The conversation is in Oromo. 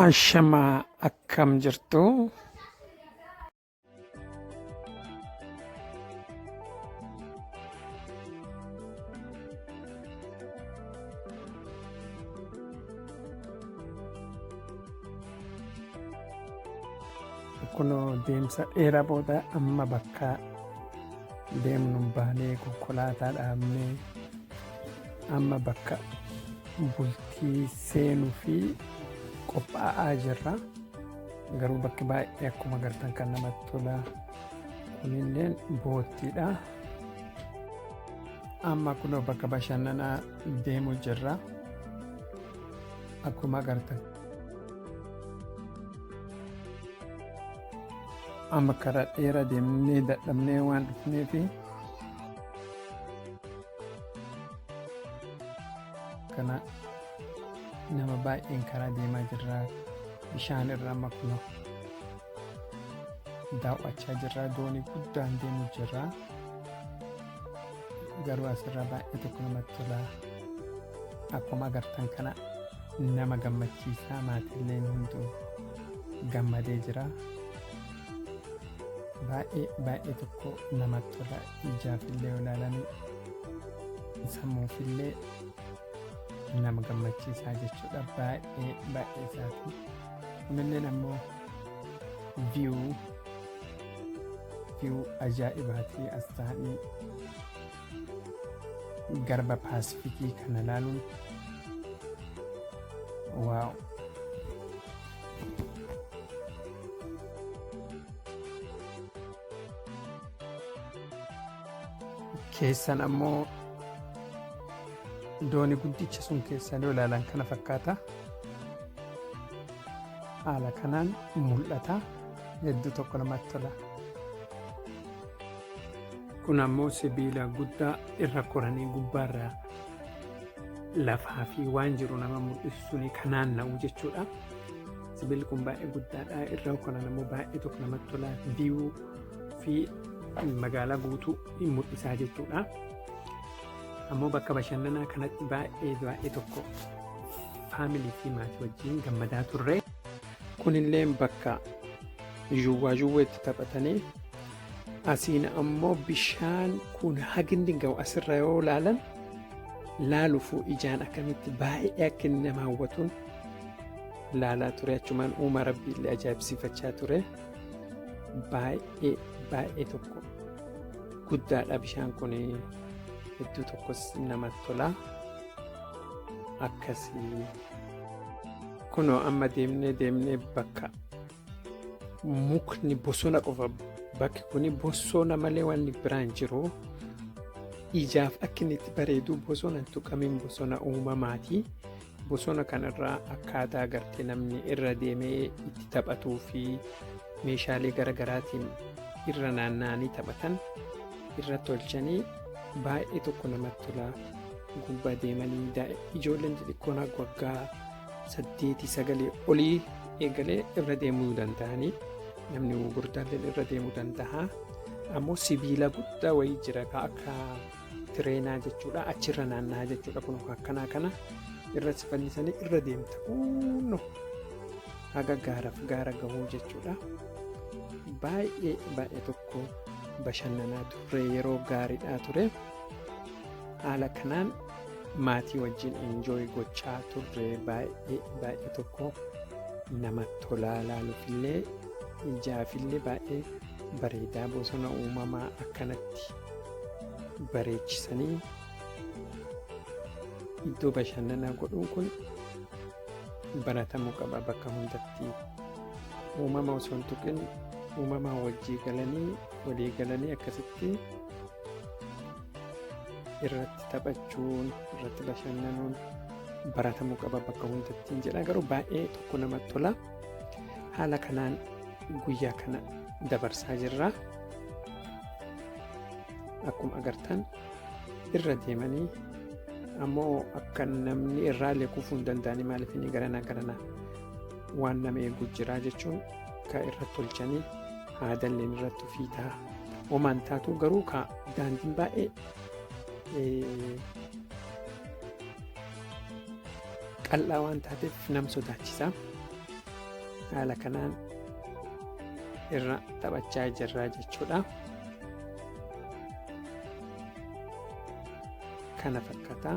Ashamaa akkam jirtu? Kunoo deemsa dheeraa booda amma bakka deemnu baanee konkolaataa dhaabnee amma bakka bultii seenuu fi qophaa'aa jirra. Garuu bakki baay'ee akkuma agartan kan namatti tola. Kunilleen boottiidha. Amma kunoo bakka bashannanaa deemu jirra. Akkuma agartan. Amma karaa dheeraa deemnee dadhabnee waan dhufneefi kana nama baay'een karaa deemaa jirra. Bishaan irra amma kunoo daawwachaa jirra. Doonii guddaan deemu jirra. Garuu asirra baay'ee tokko namatti tola. Akkuma agartan kana nama gammachiisaa maatilleen hunduu gammadee jira. Baay'ee baay'ee tokko namatti tola. Ijaaf illee ilaalanii sammuufillee nama gammachiisaa jechuudha. Baay'ee baay'ee isaati. Kunilleen ammoo view view ajaa'ibaati as ta'anii garba paasifikii kana ilaaluun waaw. Keessan ammoo doonii guddicha sun keessan yoo ilaalan kana fakkaata. Haala kanaan mul'ata. Hedduu tokko namatti tola. Kun ammoo sibiila guddaa irra koranii gubbaarraa lafaa fi waan jiru nama mul'isu suni kan naanna'u jechuudha. Sibiilli kun baay'ee guddaadha. Irra koran ammoo baay'ee tokko namatti tola. Viyuu fi magaalaa guutuu hin mul'isaa jechuudha. Ammoo bakka bashannanaa kanatti baay'ee baay'ee tokko faamilii fi maatii wajjin gammadaa turre. Kunillee bakka yuwwaa yuwweetti taphatanii asiin ammoo bishaan kun haginni ga'u asirra yoo laalan laaluufuu ijaan akkamitti baay'ee akka inni nama hawwatuun laalaa ture achumaan uumaa rabbii illee ajaa'ibsiifachaa ture baay'ee baay'ee tokko guddaadha bishaan kun hedduu tokkos namatti tola akkasii kunoo amma deemnee deemnee bakka mukni bosona qofa bakki kun bosona malee wanni biraan jiru ijaaf akka inni itti bareedu bosona hin tuqamin bosona uumamaati. Bosona kanarraa akkaataa gartee namni irra deemee itti taphatuu fi meeshaalee garaagaraatiin irra naanna'anii taphatan irra tolchanii baay'ee tokko namatti tola. Gubbaa deemanii ijoolleen xixiqqoon waggaa saddeetii sagalee olii eegalee irra deemuu danda'anii namni gurguddaallee irra deemuu danda'a. Ammoo sibiila guddaa wayii jira akka tireenaa jechuudha achirra naanna'aa jechuudha kun akkanaa kana irra si fannisanii irra deemta kunno haga gaaraaf gaara gahuu jechuudha. Baay'ee baay'ee tokko bashannanaa turre yeroo gaariidhaa ture. Haala kanaan maatii wajjin enjoy gochaa turre baay'ee baay'ee tokko nama tolaa laaluufillee ijaafillee baay'ee bareedaa bosona uumamaa akkanatti bareechisanii iddoo bashannanaa godhuun kun baratamuu qaba bakka hundatti uumama osoo hin tuqin uumamaa wajjii galanii walii galanii akkasitti irratti taphachuun irratti bashannanuun baratamuu qaba bakka hundatti jedha garuu baay'ee tokko namatti tola haala kanaan guyyaa kana dabarsaa jirra. Akkuma agartan irra deemanii ammoo akka namni irraallee kufuu hin danda'anii maaliif inni garanaa garanaa waan nama eegu jira jechuun ka irra tolchanii haadalleen irratti ofii ta'a. Homaan taatu garuu ka daandiin baay'ee qal'aa waan taateef nama sodaachisa. Haala kanaan irra taphachaa jirra jechuudha. Kana fakkaata.